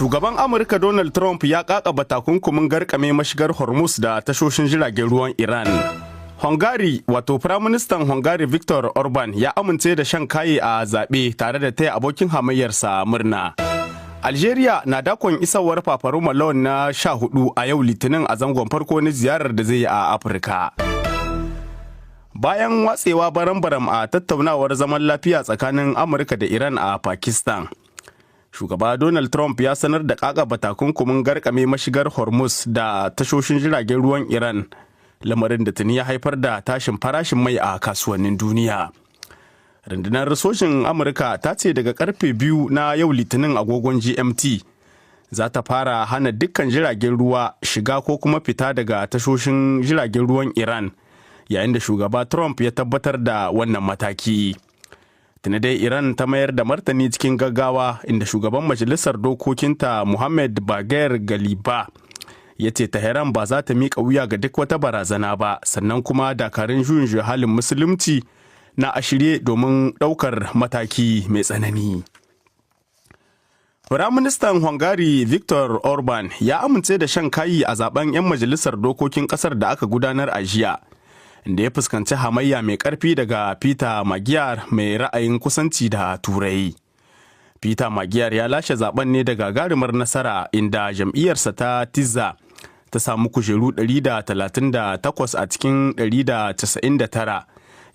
Shugaban Amurka Donald Trump ya kakaba takunkumin garkame mashigar Hormuz da tashoshin jiragen ruwan Iran. Hungary, wato Firaministan Hungary Viktor Orban, ya amince da shan kaye a zaɓe tare da taya abokin hamayyarsa murna. Algeria na dakon isowar Paparoma Leon na 14 a yau Litinin a zangon farko na ziyarar da zai yi a Afirka. Bayan watsewa baram-baram a tattaunawar zaman lafiya tsakanin Amurka da Iran a Pakistan, shugaba Donald Trump ya sanar da kakaba takunkumin garkame mashigar Hormuz da tashoshin jiragen ruwan Iran, lamarin da tuni ya haifar da tashin farashin mai a kasuwannin duniya. Rundunar sojin Amurka ta ce daga karfe 2 na yau Litinin agogon GMT za ta fara hana dukkan jiragen ruwa shiga ko kuma fita daga tashoshin jiragen ruwan Iran, yayin da shugaba Trump ya tabbatar da wannan mataki. Tuni dai Iran ta mayar da martani cikin gaggawa, inda shugaban majalisar dokokinta Muhammad Bagher Ghalibaf ya ce Tehran ba za ta miƙa wuya ga duk wata barazana ba, sannan kuma dakarun juyin juya halin Musulunci na a shirye domin ɗaukar mataki mai tsanani. Firaministan Hungary Viktor Orban ya amince da shan kayi a zaben 'yan majalisar dokokin ƙasar da aka gudanar a jiya, inda ya fuskanci hamayya mai ƙarfi daga Peter Magyar mai ra'ayin kusanci da Turai. Peter Magyar ya lashe zaben ne da gagarumar nasara, inda jam'iyyarsa ta Tisza ta samu kujeru 138 a cikin 199,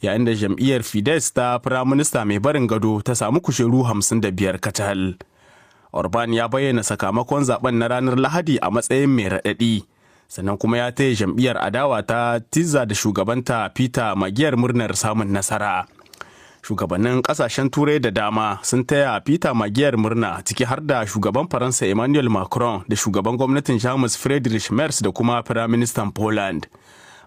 yayin da jam'iyyar Fidesz ta firaminista mai barin gado ta samu kujeru 55 kacal. Orban ya bayyana sakamakon zaben na ranar Lahadi a matsayin mai raɗaɗi, sannan kuma ya taya jam'iyyar adawa ta Tisza da shugabanta Peter Magyar murnar samun nasara. Shugabannin kasashen Turai da dama sun taya Peter Magyar murna, ciki har da shugaban Faransa Emmanuel Macron da shugaban gwamnatin Jamus Friedrich Merz da kuma firaministan Poland.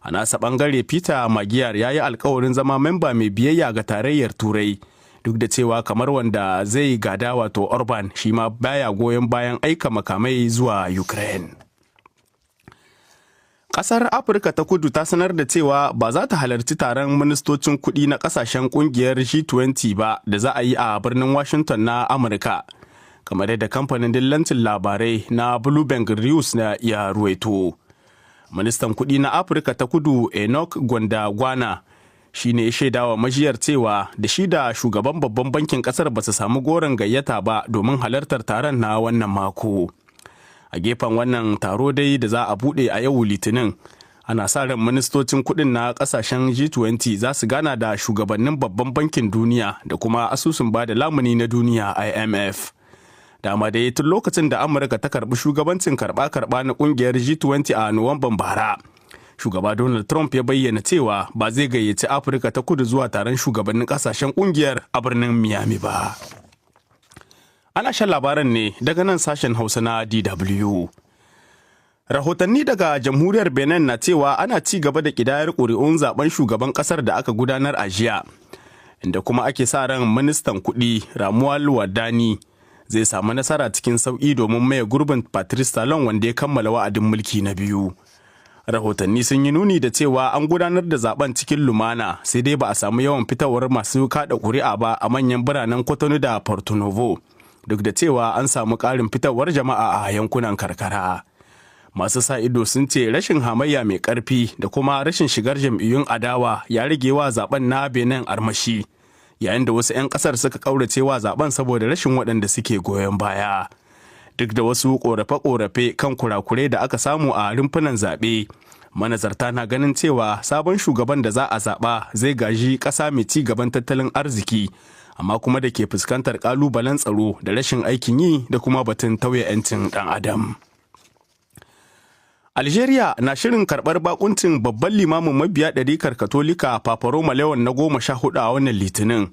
A nasa bangare, Peter Magyar ya yi alkawarin zama memba mai biyayya ga Tarayyar Turai, duk da cewa kamar wanda zai gada, wato Orban, shi ma baya goyon bayan aika makamai zuwa Ukraine. Kasar Afirka ta Kudu ta sanar da cewa ba za ta halarci taron ministocin kuɗi na ƙasashen ƙungiyar G20 ba da za a yi a birnin Washington na Amurka, kamar yadda kamfanin dillancin labarai na Bloomberg News na ya ruwaito. Ministan kuɗi na Afirka ta Kudu Enoch Godongwana shi ne ya shaidawa majiyar cewa da shi da shugaban babban bankin kasar ba su samu goron gayyata ba domin halartar taron na wannan mako. A gefen wannan taro dai da za a bude a yau Litinin, ana sa ran ministocin kudin na kasashen G20 za su gana da shugabannin Babban Bankin Duniya da kuma Asusun Bada Lamuni na Duniya, IMF. Dama dai tun lokacin da Amurka ta karbi shugabancin karba-karba na kungiyar G20 a Nuwamban bara, shugaba Donald Trump ya bayyana cewa ba zai gayyaci Afirka ta Kudu zuwa taron shugabannin kasashen kungiyar a birnin Miami ba. Ana shan labaran ne daga nan sashen Hausa na DW. Rahotanni daga Jamhuriyar Benin na cewa ana ci gaba da kidayar ƙuri'un zaben shugaban ƙasar da aka gudanar a jiya, inda kuma ake sa ran ministan kuɗi Romuald Wadagni zai samu nasara cikin sauƙi domin maye gurbin Patrice Talon, wanda ya kammala wa'adin mulki na biyu. Rahotanni sun yi nuni da cewa an gudanar da zaben cikin lumana, sai dai ba a samu yawan fitowar masu kada ƙuri'a ba a manyan biranen Kwatano da Porto Novo, duk da cewa an samu ƙarin fitowar jama'a a yankunan karkara. Masu sa ido sun ce rashin hamayya mai ƙarfi da kuma rashin shigar jam'iyyun adawa ya rage wa zaben na Benin armashi, yayin da wasu 'yan ƙasar suka ƙaurace wa zaben saboda rashin waɗanda suke goyon baya. Duk da wasu ƙorafe-ƙorafe kan kurakurai da aka samu a rumfunan zaɓe, manazarta na ganin cewa sabon shugaban da za a zaɓa zai gaji ƙasa mai ci gaban tattalin arziki, amma kuma da ke fuskantar ƙalubalen tsaro da rashin aikin yi da kuma batun tauye 'yancin ɗan adam. Algeria na shirin karɓar bakuncin babban limamin mabiya ɗarikar Katolika Paparoma Leon na 14 a wannan Litinin,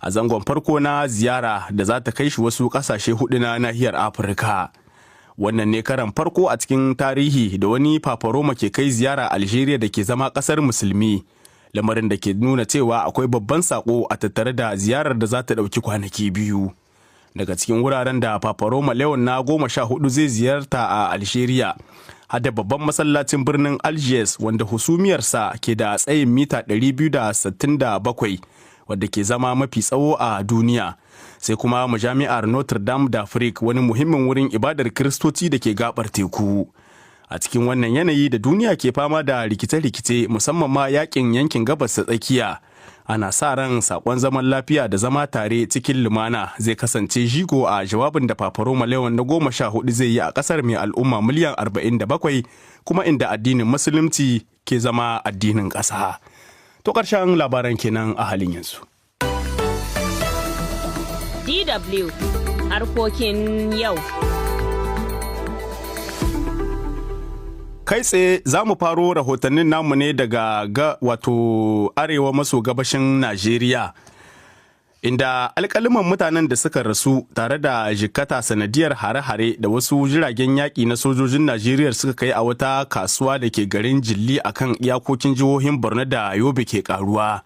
a zangon farko na ziyara da za ta kai shi wasu ƙasashe hudu na nahiyar Afirka. Wannan ne karan farko a cikin tarihi da wani Paparoma ke kai ziyara Algeria da ke zama ƙasar Musulmi, lamarin da ke nuna cewa akwai babban sako a tattare da ziyarar da za ta ɗauki kwanaki 2. Daga cikin wuraren da Paparoma Leon na 14 zai ziyarta a Algeria hada babban masallacin birnin Algiers, wanda husumiyarsa ke da tsayin mita 267. wadda ke zama mafi tsawo a duniya. Sai kuma majami'ar Notre Dame d'Afrique, wani muhimmin wurin ibadar Kiristoci da ke gabar teku. A cikin wannan yanayi da duniya ke fama da rikice-rikice, musamman ma yakin yankin Gabas ta Tsakiya, ana sa ran sakon zaman lafiya da zama tare cikin lumana zai kasance jigo a jawabin da Paparoma Leon na 14 zai yi a kasar mai al'umma miliyan 47, kuma inda addinin Musulunci ke zama addinin ƙasa. To, ƙarshen labaran kenan a halin yanzu. DW harkokin yau. Kai tsaye za mu faro rahotannin namu ne daga ga wato arewa maso gabashin Najeriya, inda alkaliman mutanen da suka rasu tare da jikkata sanadiyar hare-hare da wasu jiragen yaƙi na sojojin Najeriya suka kai a wata kasuwa da ke garin Jilli a kan iyakokin jihohin Borno da Yobe ke karuwa,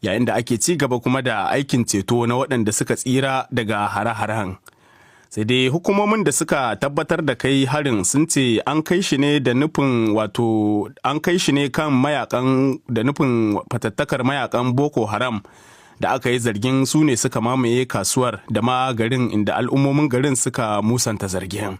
yayin da ake ci gaba kuma da aikin ceto na waɗanda suka tsira daga hare-haren. Sai dai hukumomin da suka tabbatar da kai harin sun ce an kai shi ne da nufin, wato an kai shi ne kan mayakan da nufin fatattakar mayakan Boko Haram da aka yi zargin su ne suka mamaye kasuwar da ma garin, inda al'ummomin garin suka musanta zargin.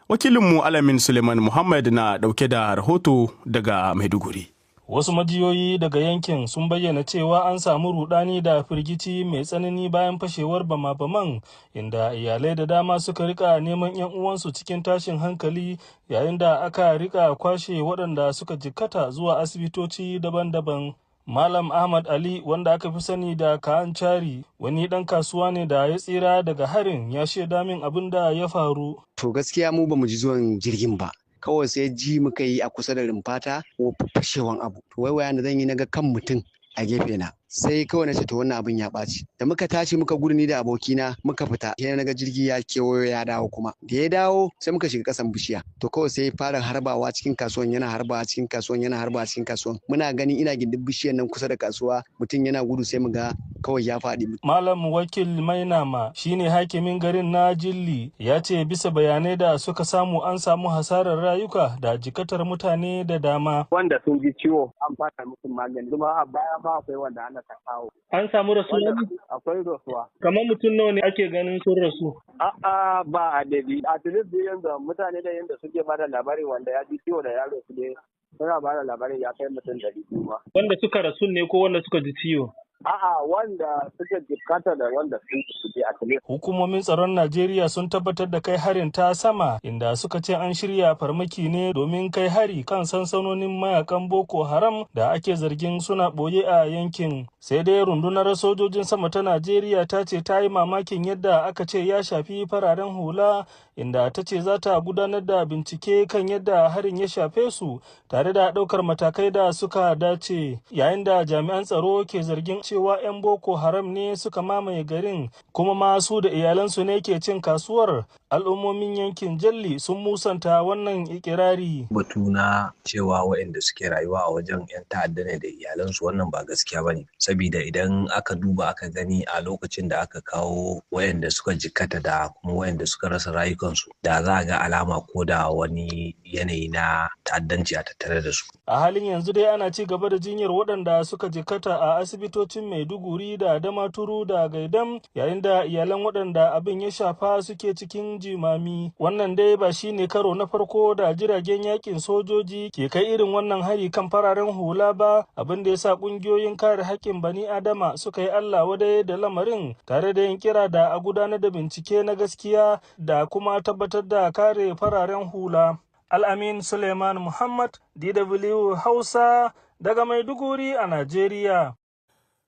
Wakilinmu Alamin Suleiman Muhammad na dauke da rahoto daga Maiduguri. Wasu majiyoyi daga yankin sun bayyana cewa an samu rudani da firgici mai tsanani bayan fashewar bama-baman, inda iyalai da dama suka rika neman 'yan uwansu cikin tashin hankali, yayin da aka rika kwashe waɗanda suka jikkata zuwa asibitoci daban-daban. Malam Ahmad Ali, wanda aka fi sani da Kaan Chari, wani ɗan kasuwa ne da ya tsira daga harin, ya shaida min abin da ya faru. To, gaskiya mu bamu ji zuwan jirgin ba. Kawai sai ji muka yi a kusa da rumfata ko fashewan abu. To, waiwaya da zan yi, naga kan mutum a gefe na. Sai kawai na ce, to, wannan abin ya ɓaci. Da muka tashi muka gudu, ni da abokina muka fita, sai na ga jirgi ya kewayo ya dawo. Kuma da ya dawo sai muka shiga kasan bishiya. To, kawai sai fara harbawa cikin kasuwan, yana harbawa cikin kasuwan, yana harbawa cikin kasuwan. Muna gani, ina gindin bishiyar nan kusa da kasuwa, mutum yana gudu, sai mu ga kawai ya faɗi. Malam Wakil Mainama shine hakimin garin na Jilli, ya ce bisa bayanai da suka samu, an samu hasarar rayuka da jikatar mutane da dama. Wanda sun ji ciwo an fara musu magani, kuma a baya ma akwai wanda ana ta kawo. An samu rasuwa? Akwai rasuwa. Kamar mutum nawa ne ake ganin sun rasu? A'a, ba adadi. A least yanzu mutane da yanda suke bada labari, wanda ya ji ciwo da ya rasu ne, suna bada labarin ya kai mutum 200 ma. Wanda suka rasu ne ko wanda suka ji ciwo? A'a, wanda suka jikkata da wanda sun ji a least. Hukumomin tsaron Najeriya sun tabbatar da kai harin ta sama, inda suka ce an shirya farmaki ne domin kai hari kan sansanonin mayakan Boko Haram da ake zargin suna ɓoye a yankin. Sai dai rundunar sojojin sama ta Najeriya ta ce ta yi mamakin yadda aka ce ya shafi fararen hula, inda ta ce za ta gudanar da bincike kan yadda harin ya shafe su tare da ɗaukar matakai da suka dace, yayin da jami'an tsaro ke zargin cewa 'yan Boko Haram ne suka mamaye garin, kuma ma su da iyalansu ne ke cin kasuwar. Al'ummomin yankin Jalli sun musanta wannan ikirari. Batu na cewa waɗanda suke rayuwa a wajen 'yan ta'adda ne da iyalansu, wannan ba gaskiya ba ne. Sabida idan aka duba aka gani, a lokacin da aka kawo waɗanda suka jikkata da kuma waɗanda suka rasa rayukansu, da za a ga alama ko da wani yanayi na ta'addanci a tattare da su. A halin yanzu dai ana ci gaba da jinyar waɗanda suka jikkata a asibitocin Maiduguri da Damaturu da Gaidam, yayin da iyalan waɗanda abin ya shafa suke cikin jimami. Wannan dai ba shi ne karo na farko da jiragen yakin sojoji ke kai irin wannan hari kan fararen hula ba, abin da ya sa ƙungiyoyin kare haƙƙin bani Adama suka yi Allah wadai da lamarin tare da yin kira da a gudanar da bincike na gaskiya da kuma tabbatar da kare fararen hula. Al'amin Suleiman Muhammad, DW Hausa, daga Maiduguri a Najeriya.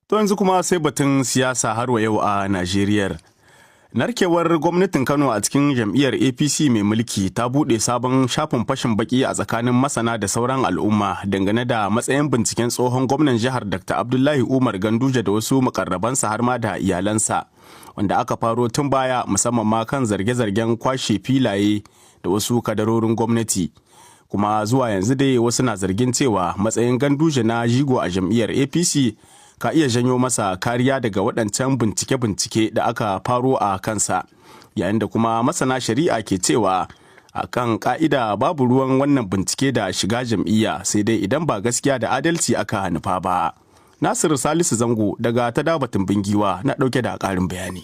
To, yanzu kuma sai batun siyasa har wa yau a Najeriya. Narkewar gwamnatin Kano a cikin jam'iyyar APC mai mulki ta buɗe sabon shafin fashin baki a tsakanin masana da sauran al'umma dangane da matsayin binciken tsohon gwamnan jihar Dr. Abdullahi Umar Ganduje da wasu mukarrabansa har ma da iyalansa, wanda aka faro tun baya, musamman ma kan zarge-zargen kwashe filaye da wasu kadarorin gwamnati. Kuma zuwa yanzu dai wasu na zargin cewa matsayin Ganduje na jigo a jam'iyyar APC ka iya janyo masa kariya daga waɗancan bincike-bincike da aka faro a kansa, yayin da kuma masana shari'a ke cewa a kan ka'ida babu ruwan wannan bincike da shiga jam'iyya, sai dai idan ba gaskiya da adalci aka nufa ba. Nasiru Salisu Zango daga ta dabatin Bingiwa na ɗauke da ƙarin bayani.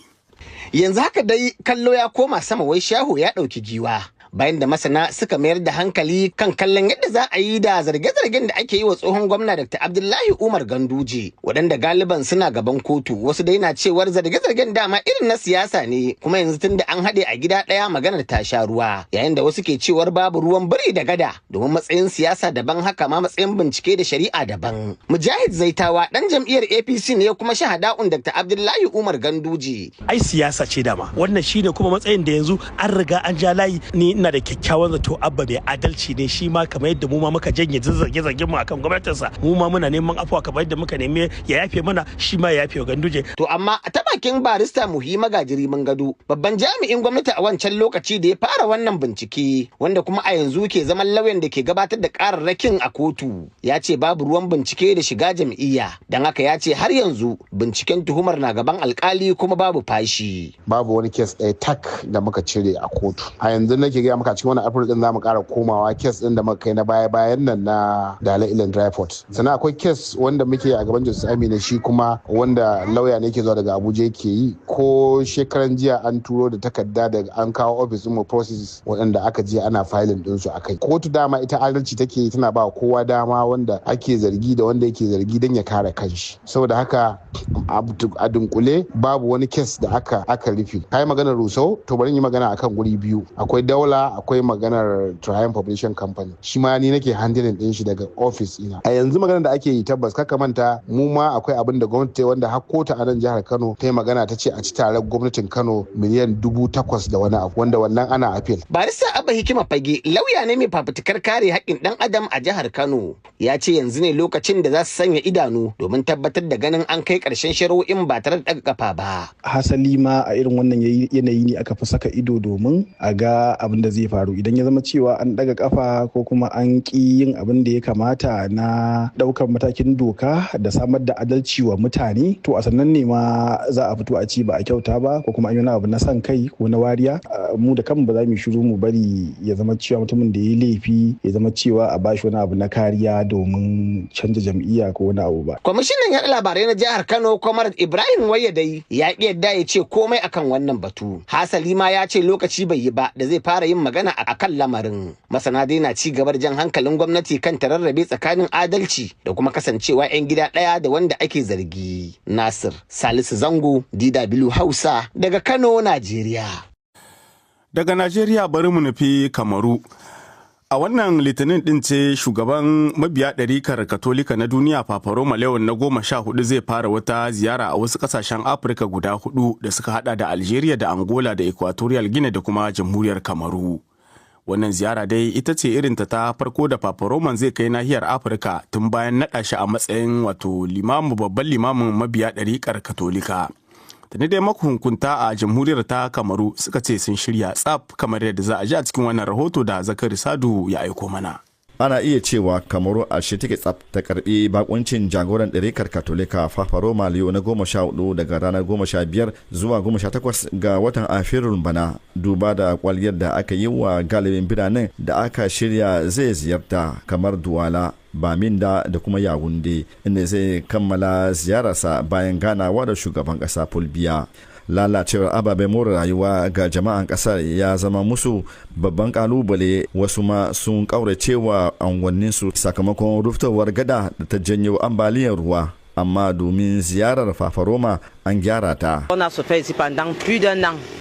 Yanzu haka dai kallo ya koma sama, wai shaho ya ɗauki giwa, bayan da masana suka mayar da hankali kan kallon yadda za a yi da zarge-zargen da ake yi wa tsohon gwamna Dr. Abdullahi Umar Ganduje, waɗanda galiban suna gaban kotu. Wasu dai na cewar zarge-zargen dama irin na siyasa ne, kuma yanzu tun da an haɗe a gida ɗaya maganar ta sha ruwa, yayin da wasu ke cewar babu ruwan biri da gada, domin matsayin siyasa daban, haka ma matsayin bincike da shari'a daban. Mujahid Zaitawa ɗan jam'iyyar APC ne kuma shahada'un Dr. Abdullahi Umar Ganduje. Ai siyasa ce dama wannan, shine kuma matsayin da yanzu an riga an ja layi. Ni ina da kyakkyawan zato Abba mai adalci ne shi ma, kamar yadda mu ma muka janye zarge-zargen mu akan gwamnatinsa. Mu ma muna neman afuwa kamar yadda muka nemi ya yafe mana, shi ma ya yafe wa Ganduje. To amma ta bakin barista Muhi Magajiri Gado, babban jami'in gwamnati a wancan lokaci da ya fara wannan bincike, wanda kuma a yanzu ke zaman lauyan da ke gabatar da kararrakin a kotu, ya ce babu ruwan bincike da shiga jam'iyya. Don haka ya ce har yanzu binciken tuhumar na gaban alkali kuma babu fashi. Babu wani kes ɗaya tak da muka cire a kotu. A yanzu nake gaya maka, cikin wani April din zamu kara komawa kes din da muka kai na baya bayan nan na Dala Island Dryport. Sannan akwai kes wanda muke a gaban Justice Amina, shi kuma wanda lauya ne ke zuwa daga Abuja yake yi. Ko shekaran jiya an turo da takarda daga an kawo office mu, processes waɗanda aka je ana filing din su akai. Kotu dama ita adalci take, tana ba kowa dama, wanda ake zargi da wanda yake zargi, don ya kare kanshi. Saboda haka a dunkule babu wani kes da aka rufe. Kai maganar Rusau, to bari yi magana akan guri biyu: akwai Daula, akwai maganar Triumph Publishing Company. Shi ma ni nake handling din shi daga office ina a yanzu. Maganar da ake yi, tabbas kaka manta mu ma akwai abin da gwamnati wanda har kotu a nan jihar Kano ta yi magana, ta ce a ci tarar gwamnatin Kano miliyan 8,000 da wani abu, wanda wannan ana appeal. Barista Abba Hikima Fage lauya ne mai fafutukar kare haƙƙin ɗan adam a jihar Kano, ya ce yanzu ne lokacin da za su sanya idanu domin tabbatar da ganin an kai ƙarshen shari'o'in ba tare da ɗaga kafa ba. Hasali ma a irin wannan yanayi ne aka fi saka ido domin a ga abin da zai faru. Idan ya zama cewa an ɗaga kafa ko kuma an ƙi yin abin da ya kamata na ɗaukar matakin doka da samar da adalci wa mutane, to a sannan ne ma za a fito a ci ba a kyauta ba, ko kuma an yi wani abu na son kai ko na wariya. Mu da kanmu ba za mu shiru mu bari ya zama cewa mutumin da ya yi laifi ya zama cewa a bashi wani abu na kariya domin canja jam'iyya ko wani abu ba. Kwamishinan yaɗa labarai na jihar Kano, Comrade Ibrahim Wayadai, ya ƙi yadda ya ce komai akan wannan batu. Hasali ma ya ce lokaci bai yi ba da zai fara yin magana a kan lamarin. Masana dai na ci gaba da jan hankalin gwamnati kan tararrabe tsakanin adalci da kuma kasancewa 'yan gida ɗaya da wanda ake zargi. Nasir Salisu Zango, DW Hausa, daga Kano, Najeriya. Daga Najeriya bari mu nufi Kamaru. A wannan Litinin din ce shugaban mabiya ɗarikar Katolika na duniya, Papa Roma Leon na 14, zai fara wata ziyara a wasu ƙasashen Afirka guda hudu da suka hada da Algeria da Angola da Equatorial Guinea da kuma Jamhuriyar Kamaru. Wannan ziyara dai ita ce irinta ta farko da Papa Roman zai kai nahiyar Afirka tun bayan naɗa shi a matsayin wato limamu babban limamin mabiya ɗarikar Katolika. Tuni dai mahukunta a Jamhuriyar ta Kamaru suka ce sun shirya tsaf, kamar yadda za a ji a cikin wannan rahoto da Zakari Sadu ya aiko mana. Ana iya cewa Kamaru a shi take tsaf ta karbi bakuncin jagoran ɗarikar Katolika, Papa Roma Leo na 14, daga ranar 15 zuwa 18 ga watan Afrilun bana, duba da kwaliyar da aka yi wa galibin biranen da aka shirya zai ziyarta, kamar Duwala, Baminda da kuma Yawunde, inda zai kammala ziyararsa bayan ganawa da shugaban ƙasa Paul Biya. Lalacewar ababen more rayuwa ga jama'an kasar ya zama musu babban kalubale. Wasu ma sun kauracewa anguwanninsu sakamakon ruftowar gada da ta janyo ambaliyar ruwa, amma domin ziyarar Fafaroma an gyara ta.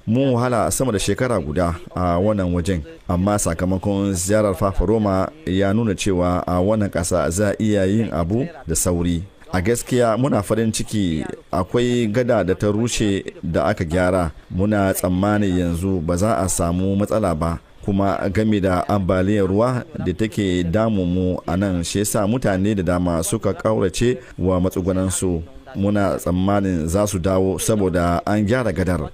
Mun wahala sama da shekara guda a wannan wajen, amma sakamakon ziyarar Fafaroma ya nuna cewa a wannan ƙasa za a iya yin abu da sauri. A gaskiya muna farin ciki. Akwai gada da ta rushe da aka gyara. Muna tsammani yanzu ba za a samu matsala ba. Kuma game da ambaliyar ruwa da take damu mu a nan, shi yasa mutane da dama suka kaurace wa matsugunansu. Muna tsammanin za su dawo saboda an gyara gadar.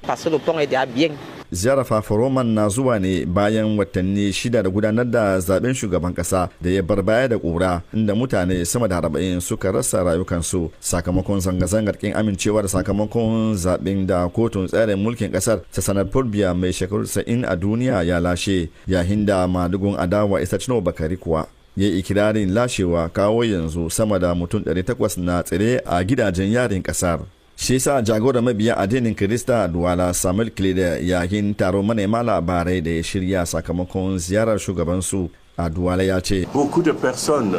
Ziyarar Fafaroman na zuwa ne bayan watanni 6 da gudanar da zaben shugaban kasa da ya bar baya da kura, inda mutane sama da 40 suka rasa rayukansu sakamakon zanga-zangar kin amincewa da sakamakon zaben da kotun tsarin mulkin kasar ta sanar Paul Biya mai shekaru 90 a duniya ya lashe, yayin da madugun adawa Isa Bakari kuwa ya ikirarin lashewa, kawo yanzu sama da mutum 800 na tsire a gidajen yarin kasar. Shi yasa jagoran mabiya addinin Kirista Duwala, Samuel Kleda, yayin taron manema labarai da ya shirya sakamakon ziyarar shugabansu a Duwala, ya ce: Beaucoup de personnes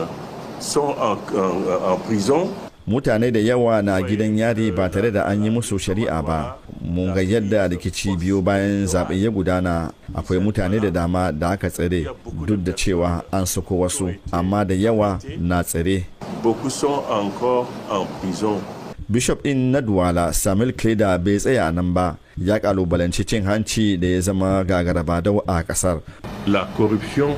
sont en prison. Mutane da yawa na gidan yari ba tare da an yi musu shari'a ba. Mun ga yadda rikici biyu bayan zaɓe ya gudana. Akwai mutane da dama da aka tsare, duk da cewa an sako wasu, amma da yawa na tsare. Beaucoup sont encore en prison. Bishop ɗin na Duwala, Samuel Kleda, bai tsaya nan ba, ya kalubalanci cin hanci da ya zama gagarabadau a ƙasar. La corruption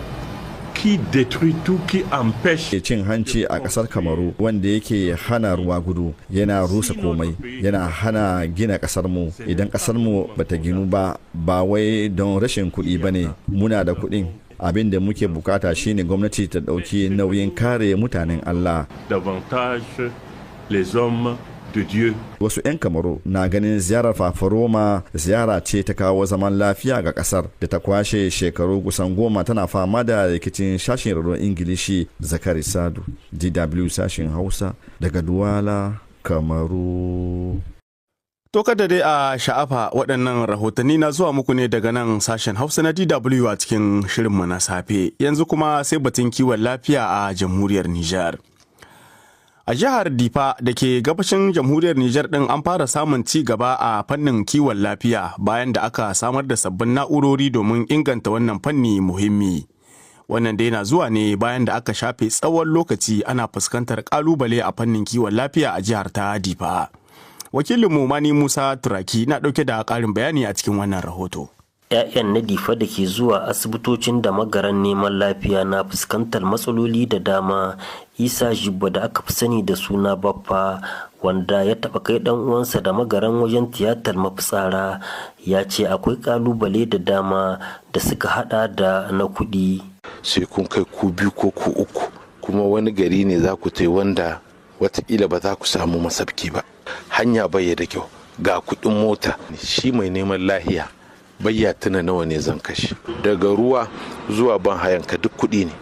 qui détruit tout, qui empêche. Cin hanci a ƙasar Kamaru wanda yake hana ruwa gudu, yana rusa komai, yana hana gina ƙasar mu. Idan ƙasar mu bata ginu ba, ba wai don rashin kuɗi bane, muna da kuɗin. Abin da muke bukata shine gwamnati ta ɗauki nauyin kare mutanen Allah. Davantage les hommes de Dieu. Wasu 'yan Kamaru na ganin ziyarar Fafaroma ziyara ce ta kawo zaman lafiya ga kasar da ta kwashe shekaru kusan 10 tana fama da rikicin sashen rarruwar Ingilishi. Zakari Sadu, DW sashen Hausa, daga Duwala, Kamaru. To kada dai a sha'afa, waɗannan rahotanni na zuwa muku ne daga nan sashen Hausa na DW a cikin shirinmu na safe. Yanzu kuma sai batun kiwon lafiya a jamhuriyar Nijar. A jihar Difa da ke gabashin jamhuriyar Nijar ɗin, an fara samun ci gaba a fannin kiwon lafiya bayan da aka samar da sabbin na'urori domin inganta wannan fanni muhimmi. Wannan dai na zuwa ne bayan da aka shafe tsawon lokaci ana fuskantar kalubale a fannin kiwon lafiya a jihar ta Difa. Wakilinmu Mani Musa Turaki na ɗauke da ƙarin bayani a cikin wannan rahoto. 'Ya'yan na Difa da ke zuwa asibitocin da magaran neman lafiya na fuskantar matsaloli da dama. Isa Jibba, da aka fi sani da suna Baffa, wanda ya taɓa kai ɗan uwansa da magaran wajen tiyatar mafitsara, ya ce akwai ƙalubale da dama da suka hada da na kuɗi. Sai kun kai ku biyu ko ku uku, kuma wani gari ne za ku tai wanda watakila ba za ku samu masabki ba, hanya bai da kyau, ga kuɗin mota. Shi mai neman lahiya bayya tuna nawa ne zan kashe. Daga ruwa zuwa ban hayanka duk kuɗi ne.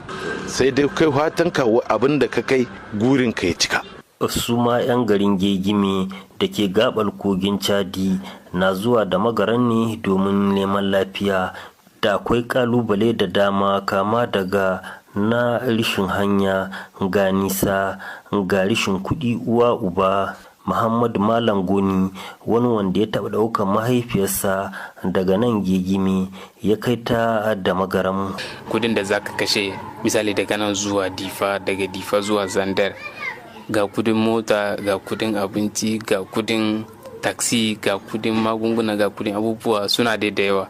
Sai dai kai fatan ka abin da ka kai gurin ka ya cika. Su ma 'yan garin Gegime da ke gabar kogin Chadi na zuwa da magaran ne domin neman lafiya. Da akwai kalubale da dama, kama daga na rishin hanya, ga nisa, ga rishin kuɗi. Uwa uba, Muhammadu Malam Goni, wani wanda ya taɓa ɗaukar mahaifiyarsa daga nan Gegime ya kai ta da magaram. Kudin da zaka kashe, misali daga nan zuwa Difa, daga Difa zuwa Zandar, ga kudin mota, ga kudin abinci, ga kudin taksi, ga kudin magunguna, ga kudin abubuwa suna da yawa.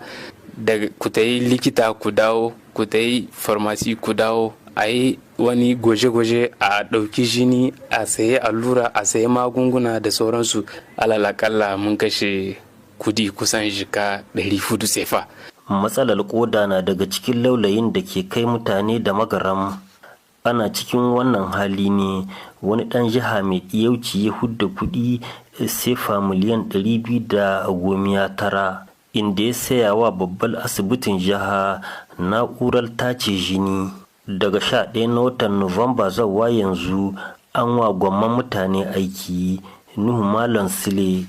Daga ku ta yi likita ku dawo, ku ta yi farmasi ku dawo, a yi wani gwaje-gwaje, a ɗauki jini, a sayi allura, a sayi magunguna da sauransu, alalakalla mun kashe kudi kusan jika 400 sefa. Matsalar koda na daga cikin laulayin da ke kai mutane da magaram. Ana cikin wannan hali ne wani ɗan jiha mai ɗiyauci ya hudda kuɗi sefa miliyan 299, inda ya saya wa babbar asibitin jiha na'urar tace jini. Daga 11 na watan Nuwamba zuwa yanzu, an wa gwamman mutane aiki. Nuhu Malam Sile,